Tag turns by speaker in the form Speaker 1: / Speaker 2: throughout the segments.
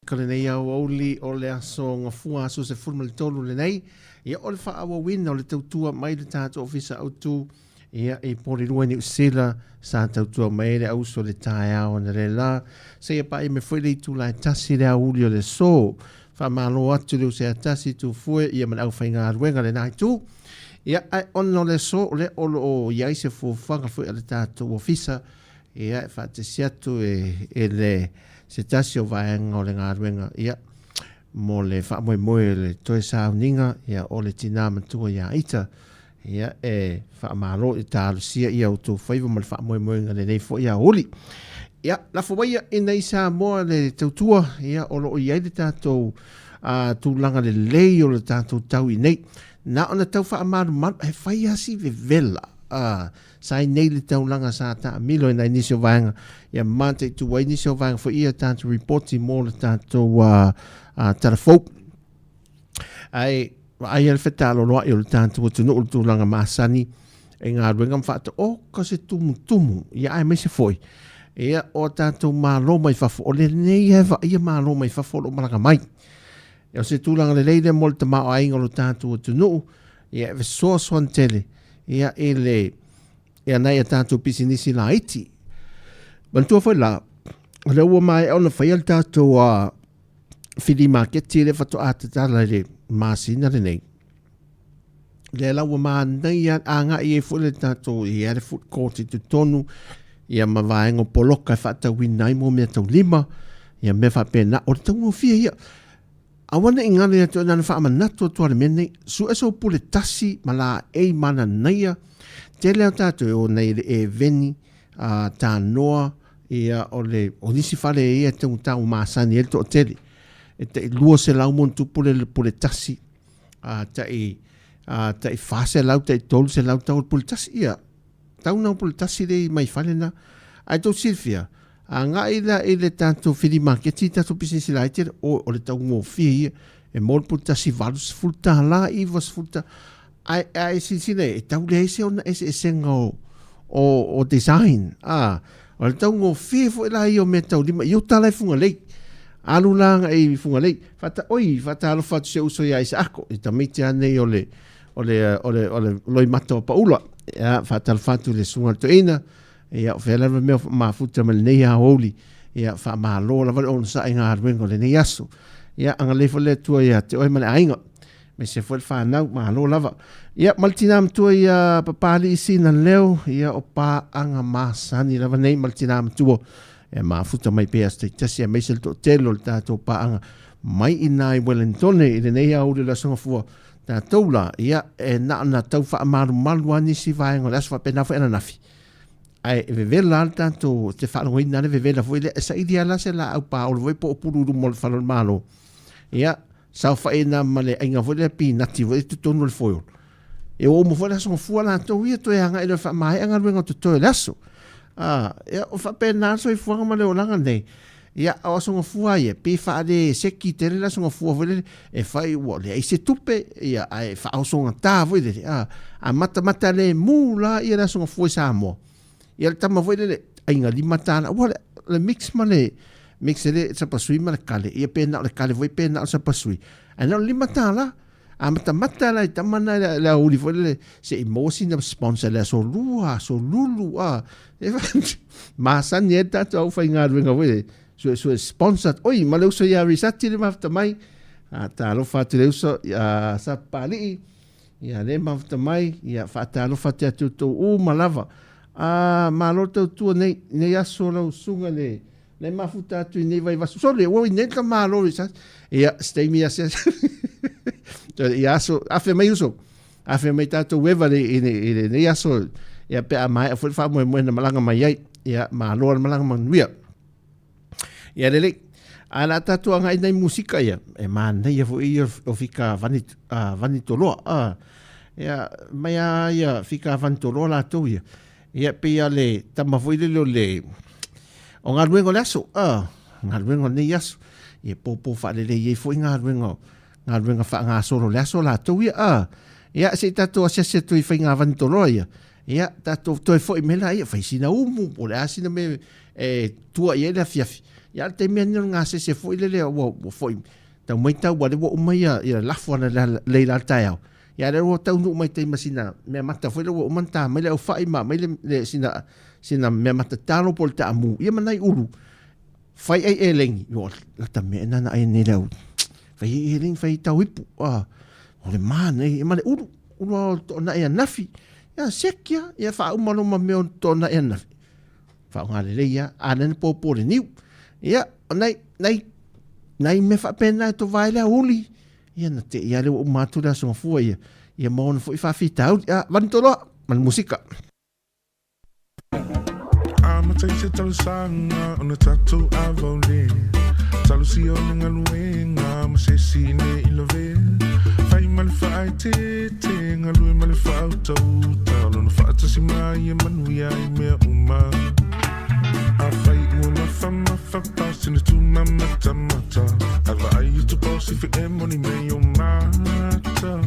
Speaker 1: Ka lenei aoauli o le aso Gafua aso 13 lenei, ia o le faaauauina o le tautua mai le tatou ofisa autu ia i Porirua i Niu Sila sa tautua mai ai le auso le taeao na le la seia paia mai foi le itula e tasi le aoauli o le aso. Faamalo atu le uso ia Tasi Tufue ia ma le aufaigaluega lena itu. Ia ae ona o le aso o lea o lo o i ai se fuafuaga foi a le tatou ofisa ia e faatasi atu e, e le se tasi o vaega o le galuega ia mo le faamoemoe o le toe sauniga ia o le tinā matua ia Ita ia e faamalo i talosia ia outou faiva ma le faamoemoega lenei foi aoauli. Ia lafo maia ina i Samoa le tautua ia o lo o i ai le tatou tulaga lelei o le tatou tau i nei. Na ona tau faamalumalu e fai lava si vevela sa i nei le taulaga sa taamilo i nai nisi o vaega ia mataitu ai nisi o vaega foi ia tatou ripoti mo le tatou tala fou. Ae vaai le fetaloloa'i o le tatou atunuu le tulaga masani e galuega ma faataoto se tumutumu ia aemaise foi ia o tatou malo mai fafo o lenei e vaaia malo mai fafo o lo o malaga mai. Ia o se tulaga lelei lea mo le tamaoaiga o lo tatou atunuu ia e fesoasoani tele ia i le ia nai a tatou pisinisi laiti. Manatua foi la, o lea ua maea ona faia le tatou filimaketi lea faatoa tatala i le masina lenei. Lea la ua manaia agai ai foi le tatou i le food court i totonu ia ma vaega o poloka e faatauina ai mo mea taulima ia mea faapena. O le taugofie ia. Aua ne i galo ia te oe na ona faamanatu atu lava le mea lenei. Sue sou pule tasi ma laei mananaia. Tele lava tatou e o nei i le eveni, tanoa, ia o le o nisi fale ia e taugata ua masani ai le toatele. E tai 200 ma ona tupu le pule tasi, tai tai 400, tai 300 tau o le pule tasi. Ia, tau na o pule tasi lea mai fale na. Ae tou silafia, agai la i le tatou filimaketi, tatou pisinisi laiti, o, o le taugofie ia. E maua le pule tasi $80, $90. Ae, ae silasila e tau leai se ona eseesega o, o, o design. A, o le taugofie foi la ia o mea taulima i uta la i Fugalei. Alu la agai i Fugalei. Faata, oi, faatalofa atu si ou uso ia Isaako, i tamaiti lava nei o le, o le, o le, o le loimata o Paula. Ia, faatalofa atu i le susuga i le toeaina, ia, o fea lava mea o mafuta ma lenei aoauli, ia, faamalo lava le onosai i galuega o lenei aso. Ia, agalelei foi le Atua ia te oe ma le aiga, aemaise foi le fanau, malo lava. Ia, ma le tina matua ia Papalii Sina Leo, ia, o paaga masani lava nei ma le tina matua, e mafuta mai pea aso taitasi, aemaise le toatele o le tatou paaga mai i ina i Wellingtone i lenei aoauli o le Aso Gafua. Tatou la, ia, e na ona tau faamalumalu lava nisi vaega o le aso faapena foi ananafi. Ae e vevela lava le tatou, te faalogoina le vevela foi lea, e saili lava la se laau paolo foi po o pulu i luma o le fale o le Malo. Ia, saofaiina ma le aiga foi lea pinati foi i totonu o le foil. E ua uma foi le aso gafua latou ia toe agai loa e faamaea galuega o totoe o le aso. A, ia, o faapena le soifuaga ma le olaga nei. Ia, o Aso Gafua ia, pe faale seki tele le Aso Gafua foi lele, e fai ua leai se tupe, ia, ae faaosogata foi lele, a, a matamata lemu la ia le Aso Gafua i Samoa. Ia le tama foi lele, aiga $5, ua le, le mix ma le, mix e le sapasui ma le kale, ia pe na o le kale foi pe na o le sapasui, ae na o le $5. A matamata la i tama na le aoauli foi lele, se i maua sina sponsor i le aso lua, aso lulu, a. E masani ai le tatou aufaigaluega foi lele, suesue sponsor. Oi, ma le uso ia Risati le mafuta mai. A, talofa atu le uso ia Sapapalii, ia le mafuta mai, ia faatalofa atu ia te outou uma lava. A, malo le tautua nei, nei aso lau susuga le Le mafuta atu i nei vaivaso. Sole, ua i nei ka malo i sa. Ia, se taimi ia se. Ia aso, afe mai uso. Afe mai tātou eva le, i, i le nei aso. Ia, pe a maea foi le faamoemoe na malaga mai ai. Ia, malo le malaga manuia. Ia, lelei. A la tātou agai nei musika ia, e mānaia foi ia o fika vani, vani toloa. Ia, mai a ia fika vani toloa lātou ia. Ia, pei a le tama foi lele o le, o galuega o le aso, galuega o lenei aso. Ia pōpō faalelei ai foi galuega galuega faagasolo o le aso latou ia. A, ia se i tatou asiasi atu i faiga vani toloa ia. Ia tatou toe foi mai la ia fai sina umu po o le a sina mea e tua i ai le afiafi. Ia a o le taimi lava lenei o le gasese foi lele ua foi tau mai tau ua lea ua uma ia ia lafo ana lei la le taeao. Ia lea ua taunuu mai tai ma sina mea mata foi lea ua uma ona ta mai le aufai ma aumai le, le sina sina mea mata talo po o le taamu ia ma nai ulu fai ai elegi ua lata mea ena na ai nei le au fai ai elegi fai ai tau ipu ah o le manaia ma le ulu ulu o toonai ananafi ia seki a ia faauma loa ma mea o toonai ananafi faaaoga lelei a a lena popo le niu ia o nai nai nai mea faapena e tova ai le aouli ia na te ia le ua uma atu le aso gafua ia ia ma ona foi faafitauli a vani toloa ma le musika.
Speaker 2: Amata i se talosaga ona tatou avaole Talosia o le galuega ma se isi ne i lavea Fai ma le faaeteete, galue ma le faautauta O lona faatasi mai e manuia ai mea uma Afai ua mafamafa pasene tumamatamata Ae vaai i tupa o sifi e moni mei o mata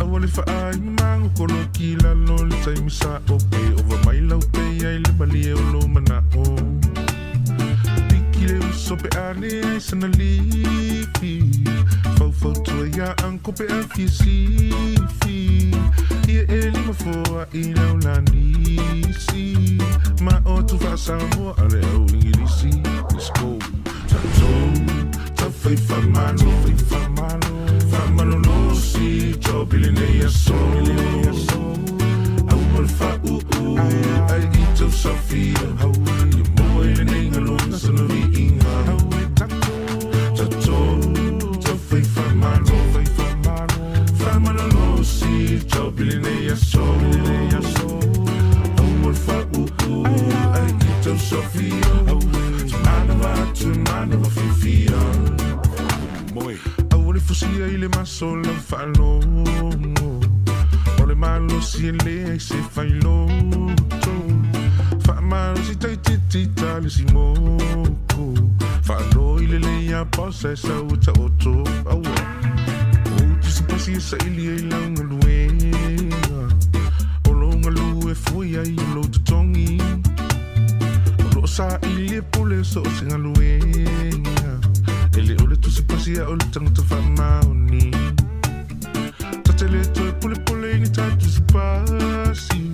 Speaker 2: Aua le faai mamango kolo ki lalo le taimi sa o pe Ova mai lau pe ai le malie o lo mana'o Piki le uso pe a leai sana lifi Faufautua ia uncle pe a fia sifi Ia e lima foa i lau lanisi Ma o tu faa-Samoa a le au Ingilisi Let's go Tatou taufai faamalo Faamalolosi job i lenei aso Aua le faauu ai i tau saofia Ia maua i lenei galuega sana viiga Tatou taufai faamalo Faamalolosi job i lenei aso Aua le faauu ai i tau saofia Manava atu manava fiafia Aua le fusia i le maso lau faalogo O le malosi e leai se failoto Faamalosi taititi ta le isi moku Faaloi lelei a boss ae sau e taoto Aua Ou tusipasi e saili ai lau galuega O lou galue fua i ai o lou totogi O loo saili e pule so o se galuega E le o le tusipasi a o le tagata faamaoni Ta te le toe pulepule i ni ta tusipasi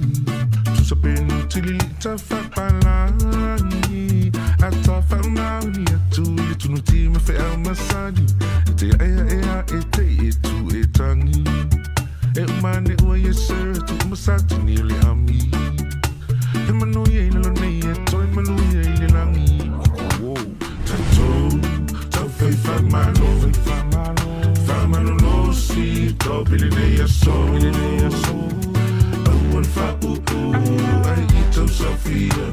Speaker 2: Tusa penu tilili ta faapalagi A ta faamaoni atu i le tunuti ma feau masani E te aeaea e te e tu e tangi E uma ane ua yes sir tu uma satini o le ami He manuia i lalo nei e toe manuia i le lagi Whoa. Tatou taufai faamalo Faamalolosi topi lenei aso Aua le faauu ai i tau saofia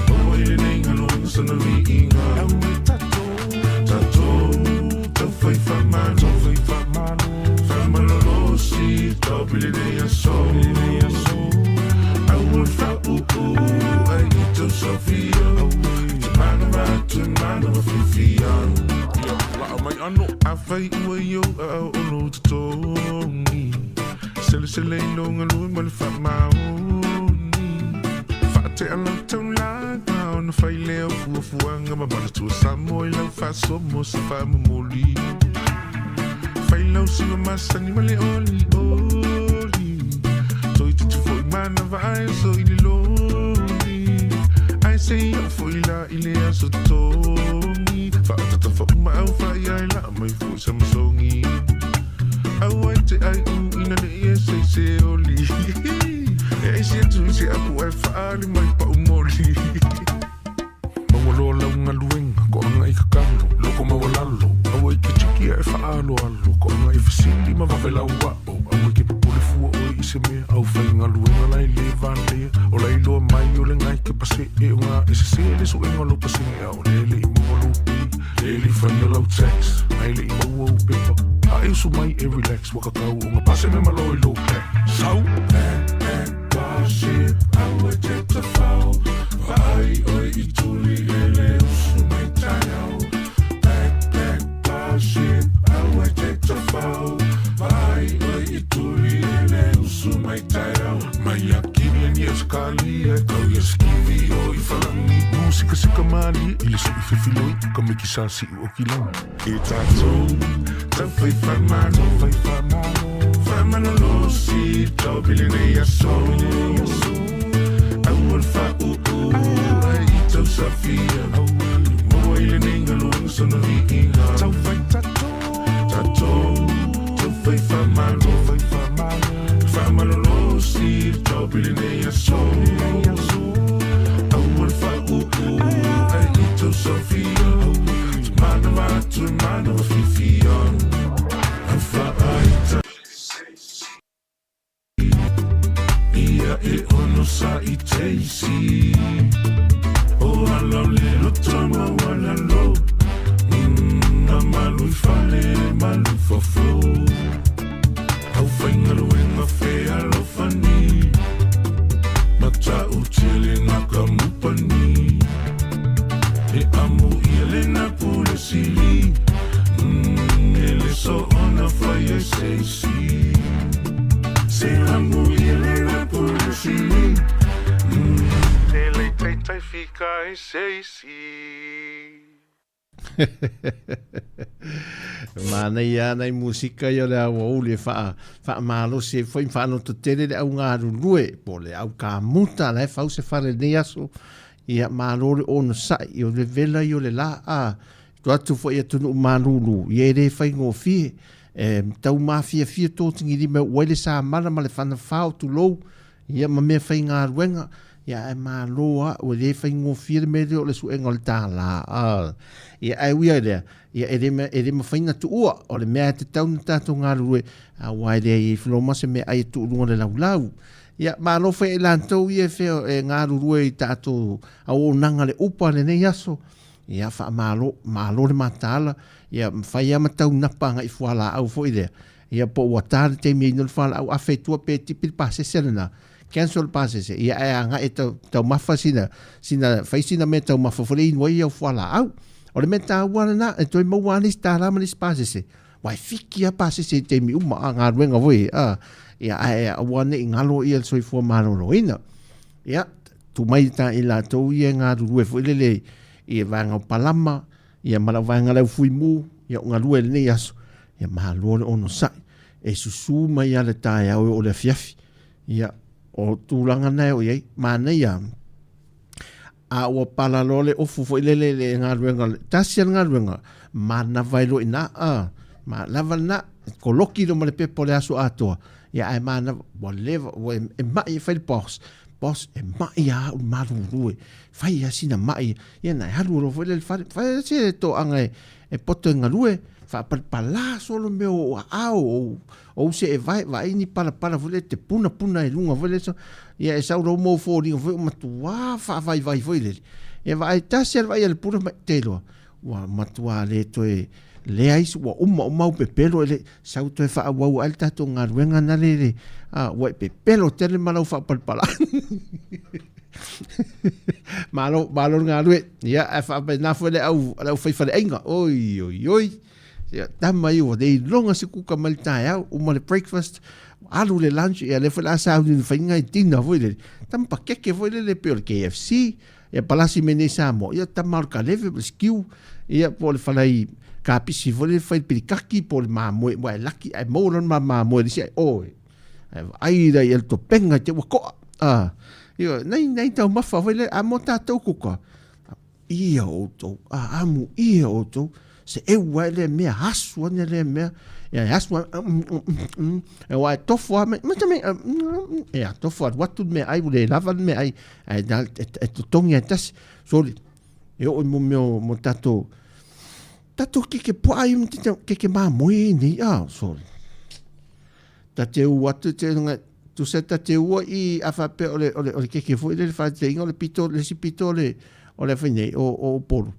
Speaker 2: Maua i lenei galuega sana viiga Tatou taufai faamalo Faamalolosi topi lenei aso Aua le faauu ai i tau saofia Te manava atu e manava fiafia Afai ua i ou aao o lou totogi Selesele i lou galue ma le faamaoni Faatea lau taulaga ona fai lea o fuafuaga ma manatua Samoa i lau faasoa mo se faamomoli Fai lau siva masani ma le olioli Toeitiiti foi manava ae oso i le loli Ae se i oo foi la i le aso totogi Faatatau uma au faaiai laa mai foi Samasogi Aua e te ai u ina ne i e se i se oli E aisi atu i se apu ae faaali mai pau moli Maua loa lau galuega, koaga i kakalo, loko maualalo, aua i ke tiki a e faaaloalo, koaga i fesili ma vave lau ao, aua i ke popole fua oe i se mea, au faigaluega la e le valea, o la iloa mai o le gai ke paseʻe o ngā e sesē le suega o lou pasene a o lea e le i maua lou pay, lea e le i faia lau tax, a e le i maua ou pepa, a e usu mai e relax, ua kakau o ngā pasene ma loa i lou back. Sau! Gossip, aua te tawhao, vaai oe i tuli e le usu mai taeao. Sikasika mālie i le suʻi fefiloi ka mikisa siʻu o kilagi. E tātou, taufai faamalo, faamalolosi taopi lenei aso. Aua le faauu ai i tausafia, maua i lenei galuega sona viiga. Tatou, taufai faamalo, faamalolosi taopi lenei aso. Aua le faauu ai i tausafia, manava atu e manava fiafia. Au faaita ia e onosai teisi. O ala o le loto maualalo, na malu i fale malu i fafo. Au faigaluega fealofani, matautia lena kamupani. E amo ia lena pule sili, e le soona fai ai se isi. Se amo ia lena pule sili, e le taitai fika ai se isi.
Speaker 1: Manaia ana i musika ia o le aoauli e wha, whaamalosi e foi whaanoto tele le au ngarurue po le au kamuta la e fau se whare nei aso ia malo le ono sai i o le vela i o le la a to atu foi atunuu malulu ia e le faigofie e tau mafiafia tō tingilima ua i le samala ma le whanawhao tulou ia ma mea faigaluega, ia ae malo lava, ua le faigofie le mea lea o le suega o le tālā. Ia ae ui ai lea, ia e le, e le mafai ona tuua, o le mea e tatau ona tatou galulue, aua e leai ai loa ma se meaai e tuu i luga o le laulau. Ia, malo foi i latou ia e fea e galulue i tatou auaunaga le upa lenei aso. Ia, faamalo, malo le mataala, ia mafai lava ma taunapa agai i fualaau foi lea. Ia po ua ta le taimi e inu ai le fualaau afe i tua pe tipi le pasese lena, cancel le pasese, ia ae agai e taumafa sina, sina, fai sina mea taumafa foi lea e inu ai au fualaau. O le mea taua lena, e toe maua lava le isi $1 ma le isi pasese, aua e fiki lava pasese i taimi uma, a, galuega foi, a, ia ae aua ne i galo ia le soifua maloloina. Ia, tuu mai ta i latou ia e galulue foi lele i vaega o palama, Ia ma lau vaega lau fuimu, ia o galue lenei aso, ia malo le onosai, e susu mai lava le taeao e oo i le afiafi. Ia, o tulaga na e oo i ai, manaia, a ua pala loa le ofu foi lele i le galuega, tasi lava le galuega, manava ai loa i ina, a, lava lena, koloki loa ma le pepa o le aso atoa, ia ae manava, ua leva, ua e mai e fai le boss, boss, e mai lava au i le malulu e fai lava sina mai, Ia na e alu loa foi lea i le fale, fai se toaga e, e poto e galue, faapalapala solo mea o aao, o, o use e vae, vaai ni palapala foi lea te puna puna i luga foi lea, so, ia e sau loa mau foliga foi o matuā faavaivai foi lele. Ia vaai tasi lava le vaai a le puna mai, te iloa, ua matuā le toe leai se, ua uma uma au pepelo e le, sau toe faaauau ai le tatou galuega na le, le, a, ua e pepelo tele ma lau faapalapala. Malo, malo le galue. Ia, ae faapena foi le au, le au faifaleaiga. Oi, oi, oi. Ia, tama ia, ua leiloga se kuka mai le taeao, uma le breakfast, alu le lunch, ia lea foi le a sauni le faiga i dinner foi lele. Tama pakeke foi lele pei o le KFC, ia palasi mai nei Samoa, ia tama o le kaleve, le stew, ia po o le falai kapisi foi lele fai le pilikaki, po o le mamoe, ua e laki, ae maua lona mamoe le isi, oi. Ae vaai la i le topenga te ua koa. Ah, io, nei, nei taumafa foi le, a mo tātou kuka. Ia outou, a amu ia outou, se eu ai le mea, asu ane le mea, ia e asu ane, e wā e tofo a me, me te me, e a tofo alu atu le mea ai, ua le lava le mea ai, ai e, e totongi ai tasi. Sorry, e oo i mo mea o, mo tātou, tātou keke puaa i mo te keke māmoe nei, ah, sorry. Ta te u atu te nga tusa ta te ua i a faapea o le o le o le keke foi le faateinga o le pito le isi pito o le o le fai nei o o Upolu.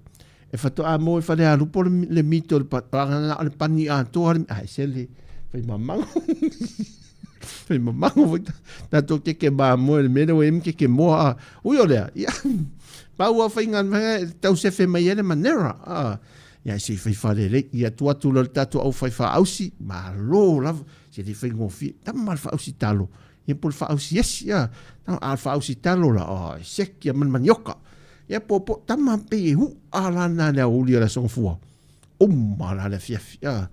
Speaker 1: E faatoa mo e Falealupo le, le mito o le pa, o le pani atoa le ai se le fai mamango. Fai mamango foi tatou keke mamoe le mea lea ua i ai ma keke moa a. Ui o lea, ia pau a faiga tau sefe mai ai le manera. A. Ia se i fai faalelei, ia tuu atu loa i le tatou aufai faaausi, malo lava, se le faigofie, tama le faaausi talo, ia po o le faaausi esi, a, a o le faaausi talo la, oh, e seki a ma le manioka. Ia popo tama pei e hu'a lana le aoauli o le Aso Gafua. Uma la le afiafi. A,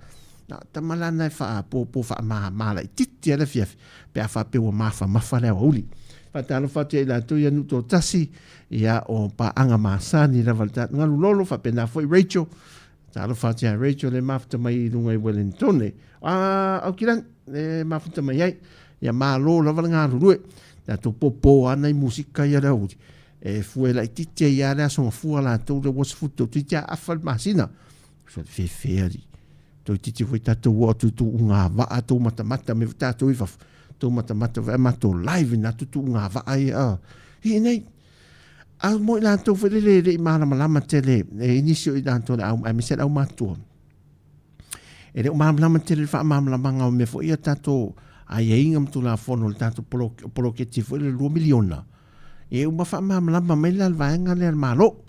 Speaker 1: na tama lana e faapopo faamama laitiiti a le afiafi pe a faapea ua mafamafa le aoauli. Faatalofa atu ia i latou ia nuu toatasi, ia o paaga masani lava le tatou galu lolo, faapena foi Rachel. Talofa atu ia Rachel le mafuta mai i luga i Wellingtone. A, Aukilani, le mafuta mai ai. Ia malo lava le galulue. Tatou popo ana i musika ia le aoauli. E fue laitiiti ai lava le Aso Gafua latou le 23 toeitiiti a afa le masina. So le fefe alii. Toeitiiti foi tatou o atu i tuuga vaa tou matamata me tatou i fafo. Tou matamata foi a matou live na tu tuuga vaa ia. Ah, hi nei. A mo i latou foi lele le i malamalama tele e nisi o i latou le au aemaise le aumatua. E le o malamalama tele le faamalamalamaga o mea foi ia tatou aiaiga ma tulafono o le tatou poloketi foi le 2 miliona. E uma faamalamalama mai la le vaega lea a le Malo.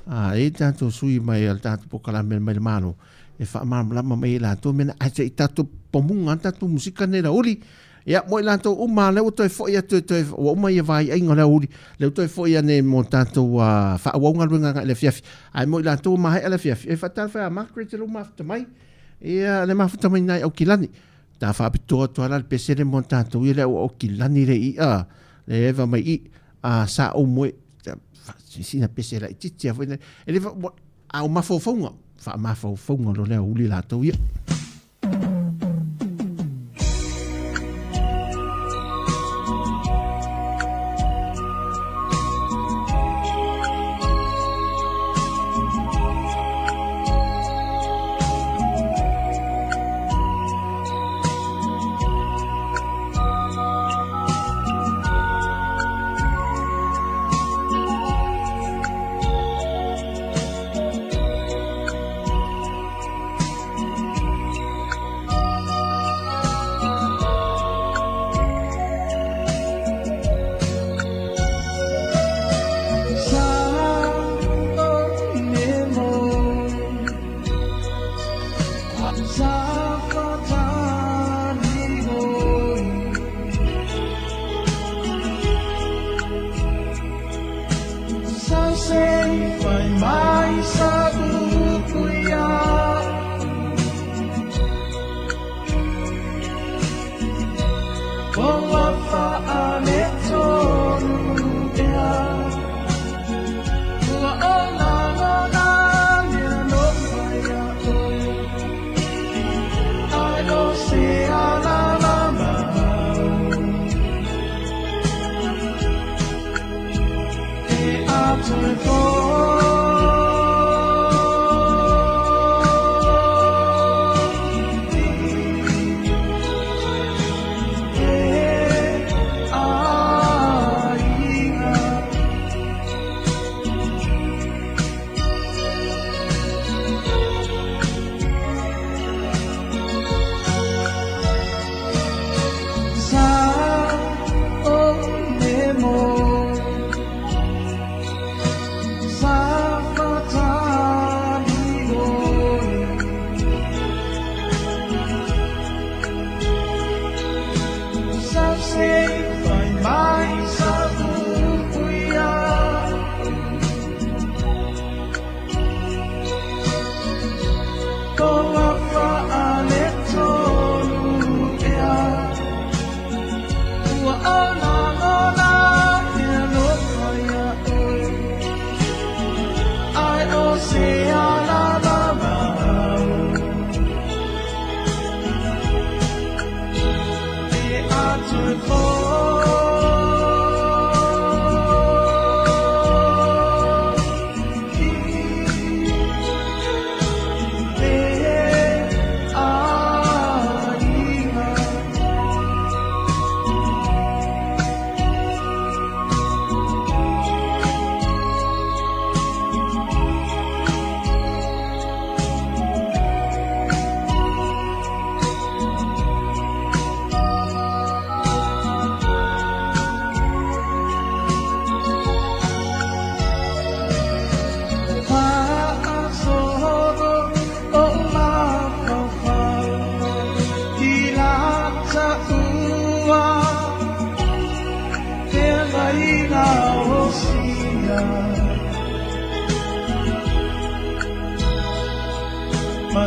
Speaker 1: A e tatou sui mai a le tatou polokalame mai le Malo e faamalamalama mai e latou mea na ae se i tatou pomuga tatou musika nei lauli. Ia, mo i latou uma lea ua toe foi atu e toe, ua uma ia vaiaiga o le aoauli, lea ua toe foi ane mo tatou faaauau galuega agai i le afiafi. Ae mo i latou ua maea le afiafi, e faatalofa ia Margaret e lou mafuta mai. Ia, le mafuta mai nai Aukilani. Ta faapitoa atu lava la le pese lea mo tatou ia le au Aukilani le i'a, le eva mai i, a sa ou moe, sina pese laitiiti lava foi lea. E le, a o mafaufauga, faamafaufauga loa le aoauli latou ia.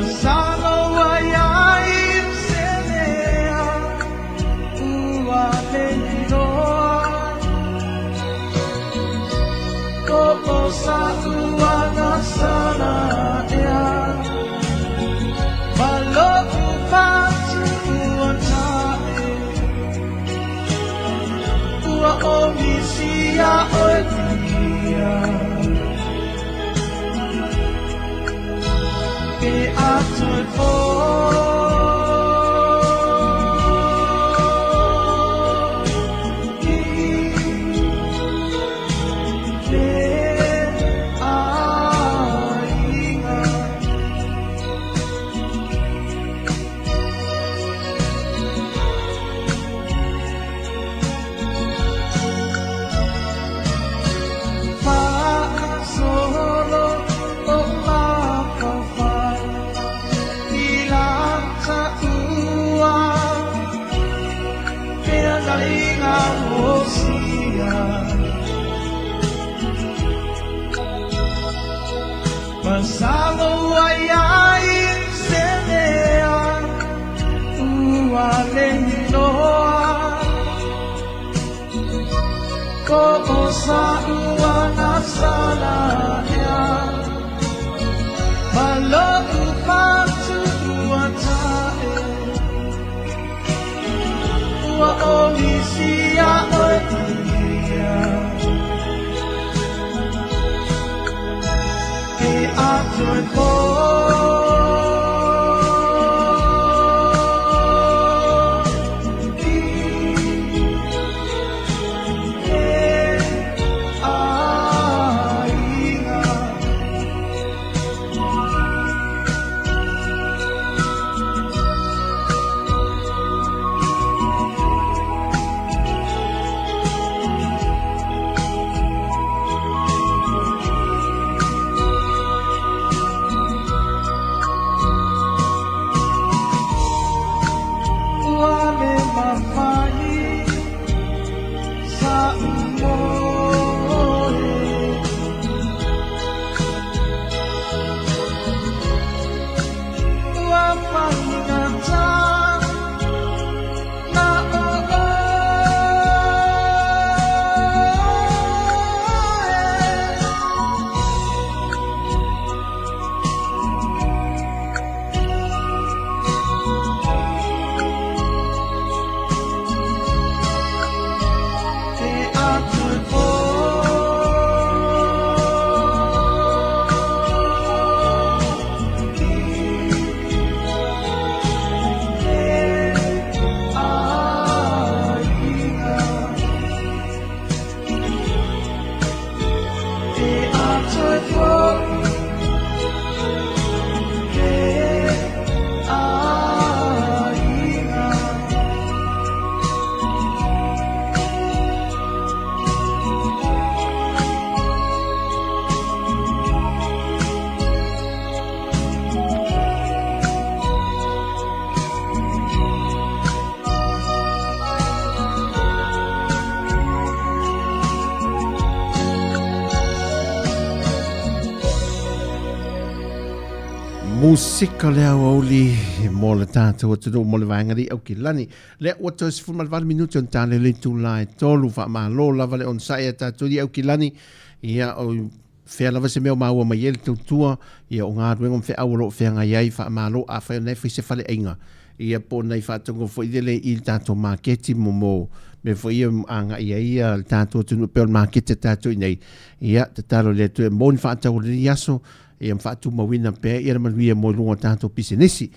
Speaker 2: Masalo ai ai se mea ua leiloa Ko o sa uaga sana ea Ma lo'u fatu ua tae Ua omisia oe ia Ke atu e Masalo ai ai se mea ua leiloa Ko o sa ua na sala ea Ma lo'u fatu ua tae Ua omisia oe ia Ke atu e i le aiga. Ua le mafai sa umoe Ua faigata na o oe. Ke atu e i le aiga. Ke atu e i le aiga.
Speaker 1: Musika le aoauli mo le tātou atunuu mo le vaega nei Aukilani. Lea ua toe 18 minute ona tā lele itula e tolu faamalo lava le onosai a tātou i Aukilani. Ia, o fea lava se mea o maua mai ai le tautua, ia o galuega ma feau o lo o feagai ai faamalo afai o lena e fai se faleaiga. Ia po o nai faatauga foi lele i le tatou maketi mo mo mea foi ia agai ai ia le tatou atunuu e pei o le maketi a tatou i nei. Ia, tatalo i le Atua e maua ni faatau o lenei aso, ia ma faatumauina pea ia le manuia mo i luga o tatou pisinisi.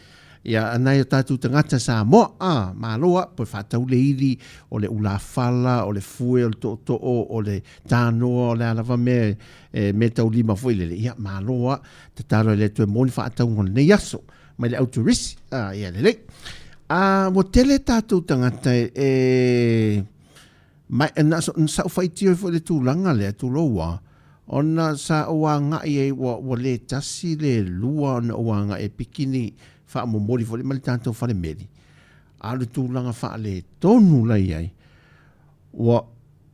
Speaker 1: Ia, a nai o tatou tagata Samoa, a, malo a, po e faatau le ili, o le ulafala, o le fue, o le tootoo, o le tanoa, o le a lava mea e mea taulima foi lele, ia, malo a, tatalo i le Atua e maua ni faatauga o lenei aso mai le au turisi, a, ia lelei. A, ua tele tatou tagata e, Ma e na, sa ou faitio ai foi i le tulaga lea, tulou a, ona sa ou agai ai, ua, ua le tasi le lua ona ou agai e piki ni faamomoli foi lea mai le tatou fale meli, a o le tulaga faaletonu la i ai, ua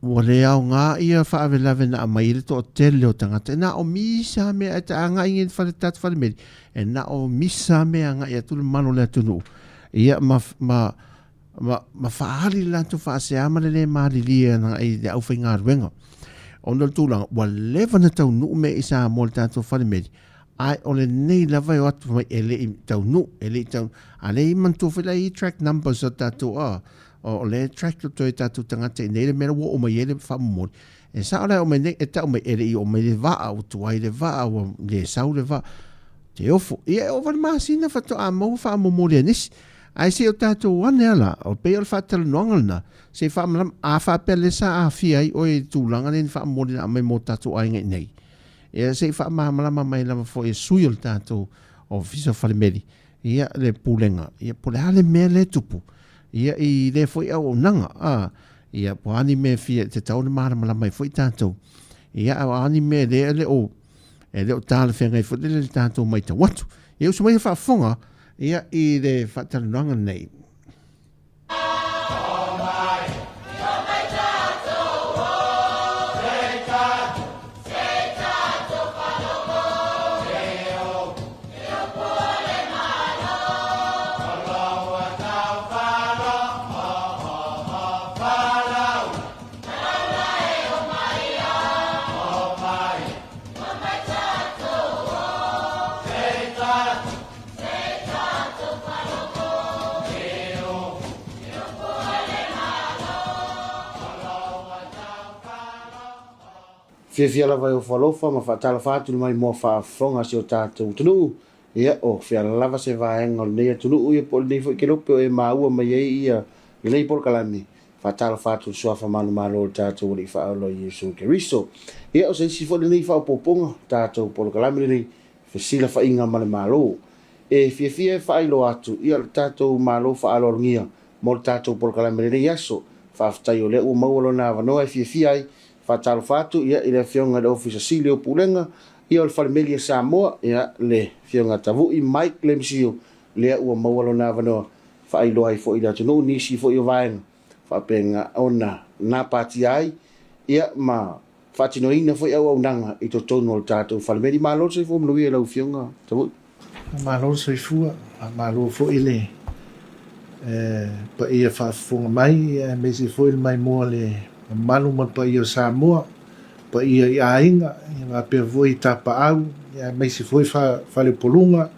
Speaker 1: Ua le aoga ia faavelave na aumai ai le toatele o tagata, e na o misa lava mea ae ta agai i le fale tatou falemeli, e na o misa lava mea e agai atu le mamalu o le atunuu, ia ma, ma, ma, ma faaali le latou faasea ma le le malilie agai i le aufaigaluega. Ona o le tulaga, ua leva ona taunuu mea i Samoa i le tatou falemeli, ae o lenei lava e o atu mai e le i taunuu, e le i taunuu. A lea e manatua foi la e i ai track numbers a tatou, a, o lea e track toto e tatou tagata i nei le mea la ua oo mai ai le faamomoli. E sao la e oo mai nei, e tau mai e le i oo mai le vaa, ua tuai le vaa, ua le sau le vaa. Te ofo. Ia e ova le masina faatoa maua faamomoli a nisi. Ae se i o tatou ane a la, o pei o le faatalanoaga lena, se i faamalama, a faapea lea sa aafia ai oe i le tulaga lea i ni faamomoli na aumai mo tatou aiga i nei. Ia se i faamalamalama mai lava foi e sui o le tatou Ofisa o Falemeli, ia le Pulega, ia po o le a le mea lea e tupu, ia i lea foi auaunaga, a, ia po o a ni mea e fia, e tatau ona malamalama ai foi tatou. Ia a o a ni mea lea e le o, e le o talafeagai foi lele i le tatou matau atu. Ia usu mai a faafofoga, ia i le faatalanoaga lenei.
Speaker 3: Fiafia lava e ofo alofa ma faatalofa atu i le maimoa faafofoga a si o tatou atunuu. Ia, o fea lava se vaega o lenei atunuu ia po o lenei foi kelope o e maua mai ai ia lenei polokalame, faatalofa atu i le Suafa manumalo o le tatou Alii Faaola o Iesu Keriso. Ia, o se isi foi lenei faaopoopoga tatou polokalame lenei Fesilafaiga ma le Malo. E fiafia e faailoa atu ia le tatou Malo faaaloalogia mo le tatou polokalame i lenei aso. Faafetai o lea ua maua lona avanoa e fiafia ai. Faatalofa atu ia i le Afioga i le Ofisa Sili o Pulega ia o le Falemeli a Samoa ia le Afioga Tavui Mike Lemesio lea ua maua lona avanoa faailoa ai foi i le atunuu nisi foi o vaega faapena ona napatia ai ia ma faatinoina foi auaunaga i totonu o le tatou falemeli. Malo le soifua manuia i lau Afioga Tavui.
Speaker 4: Faamalo le soifua, faamalo foi le paia faafofoga mai aemaise foi le maimoa le mamalu ma le paia o Samoa, paia i aiga, faapea foi i tapaau, aemaise foi faleupoluga,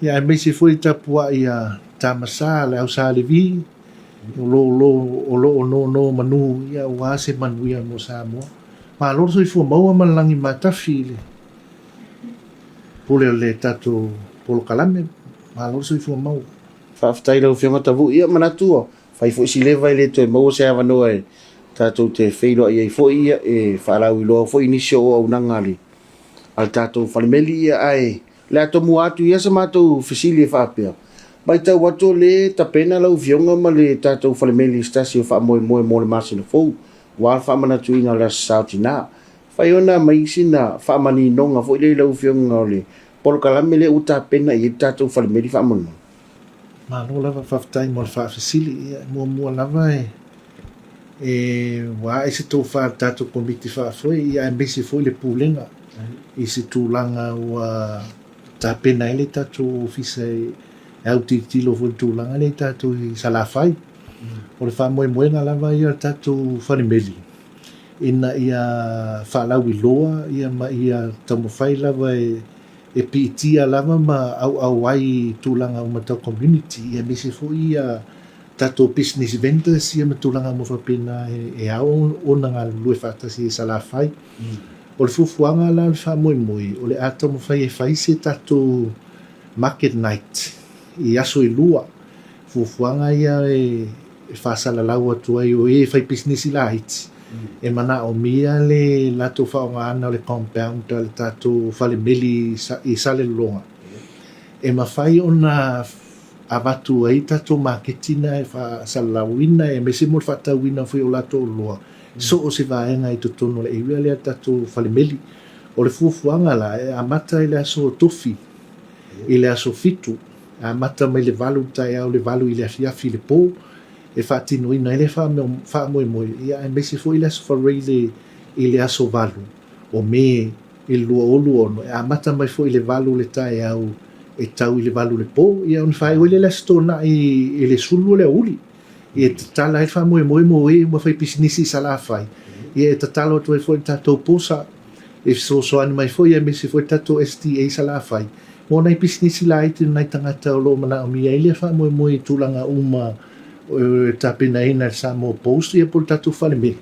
Speaker 4: aemaise foi le tapuai a Tama Sa, le Au Sa Levi, o lo o nonomanu aua se manuia mo Samoa. Malo le soifua maua ma le lagi matafi i le pule o le tatou polokalame. Malo le soifua maua.
Speaker 3: Faafetai i lau Afioga Tavui. Ia manatu ua fai foi si leva e le toe maua se avanoa e tatou te feiloai ai foi ia e faalauiloa foi nisi o auaunaga a le a le tatou falemeli ia ae le a tomua atu ia se matou fesili e faapea, matau atu o lea e tapena lau Afioga ma le tatou falemeli i se tasi o faamoemoe mo le masina fou aua le faamanatuina o le Aso Sa o Tina. Fai ona aumai sina faamaninoga foi lea i lau Afioga o le polokalame lea ua tapena i ai le tatou falemeli faamolemole.
Speaker 4: Malo lava faafetai mo le faafesili. Ia, muamua lava e e ua ae se tofa a le tatou Komiti Faafoe ia aemaise foi le Pulega i se tulaga ua tapena ai le tatou Ofisa e autilotilo foi i le tulaga lea i tatou i Salafai. O le faamoemoega lava ia o le tatou falemeli ina ia faalauiloa ia ma ia taumafai lava e e piitia lava ma auau ai i tulaga uma tau community ia aemaise foi ia tatou business vendors ia ma tulaga uma faapena e ao ona galulue faatasi e Salafai. O le fuafuaga la o le faamoemoe, o le a taumafai e fai se tatou market night i aso e lua. Fuafuaga ia e faasalalau atu ai o e faipisinisi laiti e manaomia le latou faaaogaina o le compound a le tatou falemeli i Salelologa e mafai ona avatu ai tatou maketi na e faasalalauina aemaise mo le faatauina foi o latou oloa i so o se vaega i totonu o le area lea tatou falemeli. O le fuafuaga la e amata i le aso Tofi i le aso Fitu, amata mai le 8 i le taeao i le 8 i le afiafi i le po. e faatinoina ai le faamoemoe, ia aemaise foi le Aso Faraile i le aso 8 o Me i le 2026, e amata mai foi i le 8 le taeao e tau i le 8 le po, ia ona faaiu ai lea i le Aso Toonai i le 12 le aoauli. Ia e tatala ai le faamoemoe mo e ua faipisinisi i Salafai, ia e tatalo atu ai foi i le tatou POSA e fesoasoani mai foi aemaise foi le tatou SDA i Salafai mo nai pisinisi laiti o nai tagata o lo o manaomia ai lea faamoemoe i tulaga uma e tapenaina e le Samoa Post ia po o le tatou falemeli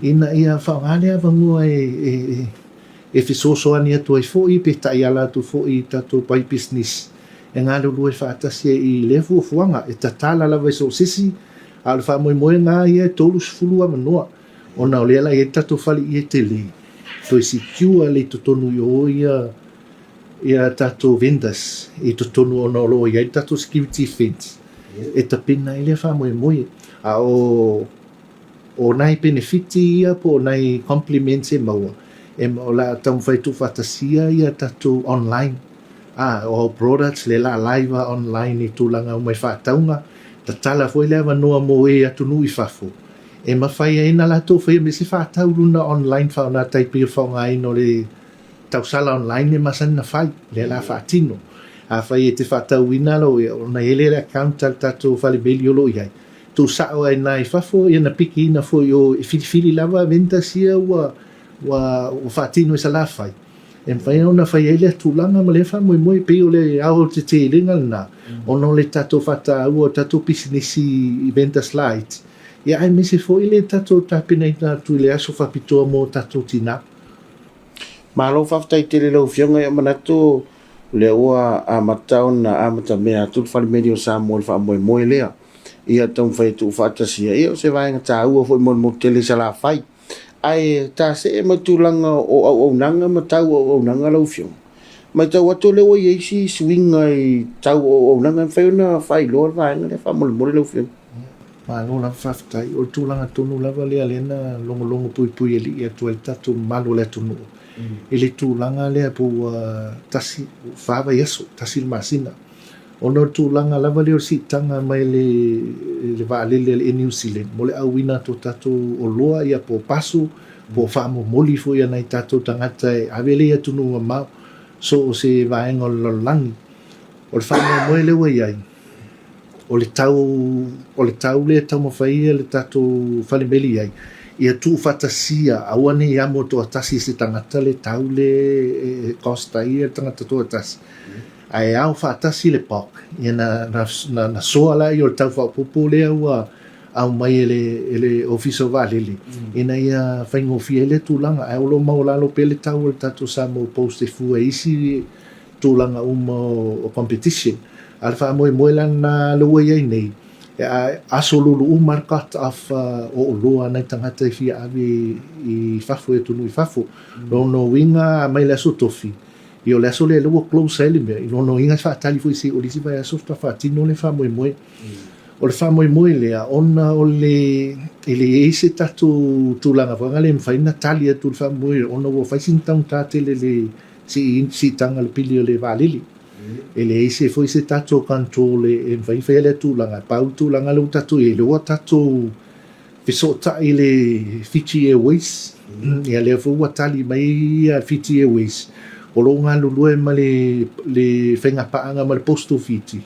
Speaker 4: ina ia faaaoga lea avanoa e fesoasoani atu ai foi pe taiala atu foi i tatou faipisinisi e galulue faatasi ai i lea fuafuaga e tatala lava i so o se isi, a o le faamoemoega lava ia e 30 avanoa ona o lea la e i ai le tatou fale ie tele toe secure le i totonu i o ia ia tatou vendors i totonu ona o lo o i ai le tatou security fence e tapena ai lea faamoemoe. A o o nai penefiti ia po o nai compliments e maua, e o le a taumafai e tuufaatasia ia tatou online, a, o our products lea la live a online i tulaga uma i faatauga, tatala foi le avanoa mo e atunuu i fafo e mafai ai ona latou faia me se faatau luna online faaaoga tai pei o le faaaogaina o le tausala online e masani ona fai, lea la faatino. Afai e te faatauina lou, ona i ai lea le account a le tatou fale meli o lo o i ai, tuusao ai ina i fafo, ia na pikiina foi o e filifili lava vendors ia ua ua faatino i Salafai, e mafai ona fai ai lea tulaga ma lea faamoemoe. E pei o le aoaotetelega lena ona o le tatou faataua o tatou pisinisi i vendors laiti, ia aemaise foi le tatou tapenaina atu i le aso faapitoa mo tatou tina.
Speaker 3: Malo faafetai tele i lau Afioga, ia manatu o lea ua amata ona amatamea atu le Fale Meli o Samoa i le faamoemoe lea. Ia taumafai e tuufaatasia, ia o se vaega taua foi mo le motu tele i Salafai. Ae tasee ma tulaga o auaunaga ma tau o auaunaga lau Afioga. Matau atu o lea ua i ai isi suiga i tau o auaunaga, e mafai ona faailoa le vaega lea faamolemole lau Afioga?
Speaker 4: Malo lava faafetai. O le tulaga tonu lava lea lea na logologo puipuialii atu ai le tatou mamalu o le atunuu i le tulaga lea po ua tasi, fa vaiaso, tasi le masina. Ona o le tulaga lava lea o le siitaga mai le le vaalele a le Air New Zealand mo le auina atu o tatou oloa ia po o paso po o faamomoli foi a nai tatou tagata e ave lea i atunuu mamao so o se vaega o le lalolagi. O le faamoemoe lea ua i ai, o le tau o le tau lea e taumafai ai le tatou fale meli i ai, ia tuufaatasia aua ne i amo toatasi e se tagata le tau lea e cost ai le tagata toatasi. Ae ao faatasi le POC, ia na, na, na, na soa la ia o le tau faaopoopo lea ua aumai e le, e le Ofisa o Vaalele, ina ia faigofie ai lea tulaga. Ae o lo o maualalo pea le tau o le tatou Samoa Post e fua i isi tulaga uma o, o competition. A o le faamoemoe la lena lea ua i ai nei, e a, aso lulu uma le cut off o oloa a nai tagata e fia ave i fafo, i atunuu i fafo. Lona uiga, a mai le aso Tofi, Ia o le aso lea lea ua close ai le mea, i lona uiga e faatali foi se i o le isi vaiaso faatoa faatino le faamoemoe. O le faamoemoe lea ona o le e leai se tatou tulaga foi lea e mafai ona tali atu i le faamoemoe ona ua fai sina taugata tele le siitaga o le pili o le vaalele. E leai se foi se tatou control e mafai ona faia lea tulaga. Pau le tulaga lea ua tatou i ai, lea ua tatou fesootai i le Fiji Airways, ia lea foi ua tali mai ia Fiji Airways, o lo o galulue ma le, le faigapaaga ma le Postal Fiji,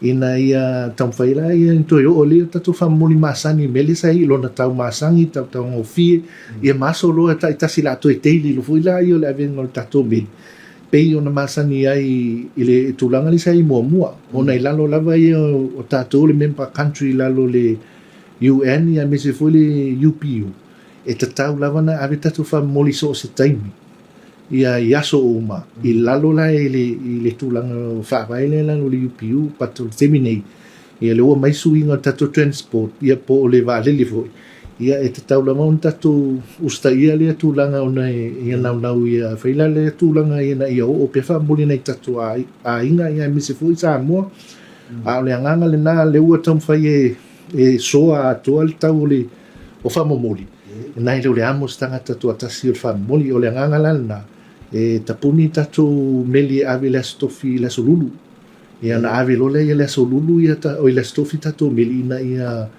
Speaker 4: ina ia taumafai la ia ni toe oo lea tatou faamomoli masani i mea lea sa i ai, lona tau masani, tau taugofie, ia ma aso loa taitasi la toe daily loa foi la ia o le avega o le tatou meli, pei ona masani ai i le tulaga lea sa i ai muamua, ona i lalo lava ia o tatou le member country i lalo o le UN ia aemaise foi le UPU, e tatau lava ona ave tatou faamomoli i so o se taimi ia i aso uma i lalo la i le, i le tulaga faavae lea i lalo o le UPU. But o le taimi nei, ia lea ua aumai suiga o le tatou transport ia po o le vaalele foi, ia e tatau lava ona tatou usitaia lea tulaga ona ia naunau ia fai la lea tulaga ina ia oo pea faamomoli nai tatou aiga ia aemaise foi Samoa. A o le agaga lena lea ua taumafai e e soa atoa le tau o le o faamomoli, nai lo le amo o se tagata toatasi o le faamomoli. O le agaga la lena, e tapuni tatou meli e ave i le Aso Tofi i le Aso Lulu. Ia ona ave loa lea i le Aso Lulu ia ta, oi le Aso Tofi tatou meli ina ia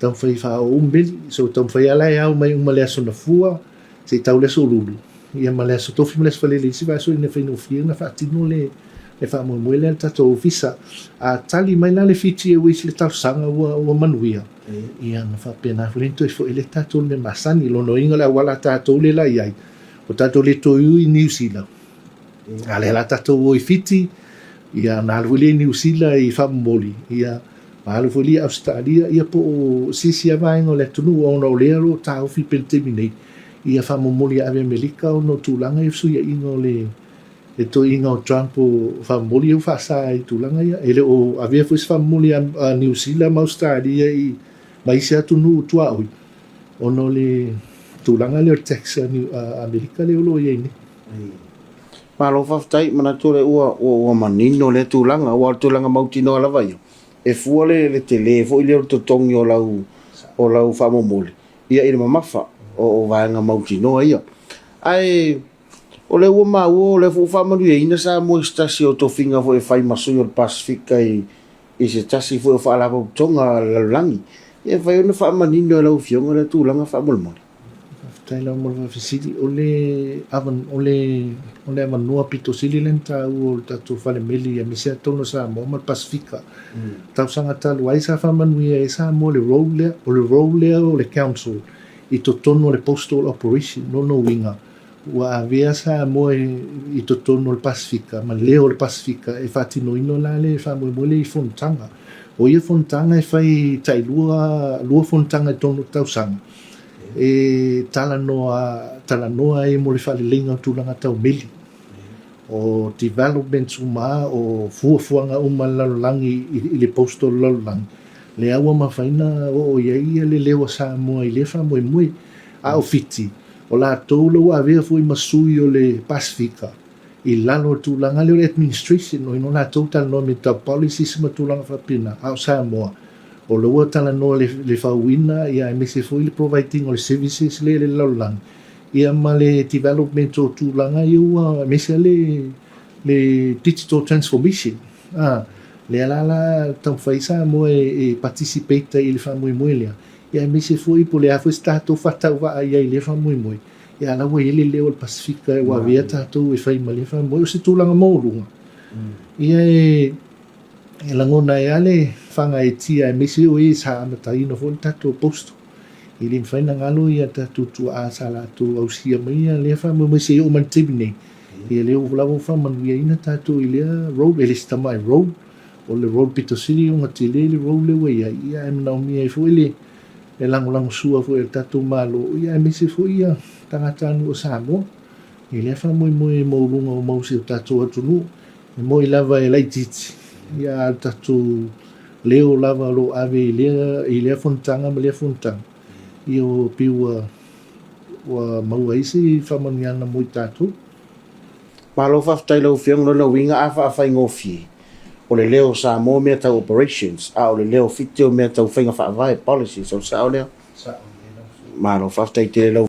Speaker 4: Taumafai e faaoo uma meli. So taumafai lava la e ao mai uma le Aso Gafua se i tau le Aso Lulu, ia ma le Aso Tofi ma le Aso Faraile i isi vaiaso ina ia faigofie ona faatino le faamoemoe lea a le tatou Ofisa. A tali mai la le Fiji Airways i le talosaga ua ua manuia, ia ona faapena foi lea ona toe foi lea tatou i le mea masani. Lona uiga o le auala a tatou lea la i ai, ua tatou le toe o i Niu Sila, A lea la tatou o i Fiti, ia ona alu foi lea i Niu Sila i faamomoli, ia ma alu foi lea i Ausetalia, ia po o se isi lava vaega o le atunuu ona o lea o lo o taofi pea i le taimi nei, ia faamomoli e ave i Amerika ona o tulaga ia o fesuiaiga o le le toeaina o Trump o faamomoli ia ua faasa i tulaga ia. E le o avea foi se faamomoli a Niu Sila ma Ausetalia i ma isi atunuu tuaoi ona o le tulaga lea o le tax a Amerika lea o lo o i ai nei.
Speaker 3: Malo faafetai, manatu o lea ua ua manino lea tulaga, aua o le tulaga mautinoa lava ia, e fua le le tele foi lea o le totogi o lau o lau faamomoli ia i le mamafa o o vaega mautinoa ia. Ae o lea ua maua o lea foi ua faamanuiaina Samoa i se tasi o tofiga foi e fai ma sui o le Pasefika i i se tasi foi o faalapotopotoga a le lalolagi. Ia e mafai ona faamanino e lau Afioga lea tulaga faamolemole.
Speaker 4: Faafetai lava mo le faafesili. O le o le o le avanoa pito sili lea na taua o le tatou fale meli aemaise lava totonu o Samoa ma le Pasefika. Tausaga talu ai sa faamanuia ai Samoa i le role lea. O le role lea o le Council i totonu o le Postal Operation. Lona uiga, ua avea Samoa i totonu o le Pasefika ma leo o le Pasefika e faatinoina la le faamoemoe lea i fonotaga. O ia fonotaga e fai tailua, lua fonotaga i totonu o le tausaga e talanoa, talanoa ai mo le faaleleiga o tulaga tau meli, o developments uma, o fuafuaga uma a le lalolagi i le postal lalolagi, lea ua mafai ona oo i ai le leo o Samoa i lea faamoemoe. A o Fiti, o latou la ua avea foi ma sui o le Pasefika i lalo o le tulaga lea o le administration, o ai no latou talanoa i mea tau policies ma tulaga faapena, a o Samoa, o la ua talanoa i le fauina ia aemaise foi le provide ina o le services lea i le lalolagi, ia ma le development o tulaga ia ua, aemaise lava le le digital transformation, a, lea la la taumafai Samoa e participate ai i le faamoemoe lea, ia aemaise foi po o le a foi se tatou faatauvaa i ai i lea faamoemoe, ia a la ua i ai le leo o le Pasefika ua avea tatou e fai ma lea faamoemoe. O se tulaga maualuga, ia e lagona ai lava le faagaeetia aemaise o e sa amataina foi le tatou postal. E le mafai ona galo ia tatou tuaa sa latou ausia mai lea faamoemoe seia oo mai i le taimi nei. Ia lea lava ua faamanuiaina tatou i lea role, e le se tamai role. O le role pito sili ona tele le role lea ua i ai, ia ae manaomia ai foi le lagolagosua foi a le tatou Malo, ia aemaise foi ia tagatanuu o Samoa i lea faamoemoe maualuga ua mau si o tatou atunuu. E moi lava e laitiiti, ia a o le tatou leo lava o lo o ave i lea i lea fonotaga ma lea fonotaga, ia ua pei ua ua maua ai se faamanuiaga mo i tatou.
Speaker 3: Malo faafetai lau afioga lona uiga a faafaigofie o le leo o Samoa mea tau operations a o le leo o Fiti o mea tau faiga faavae policies o le sao lea? Malo faafetai tele lau.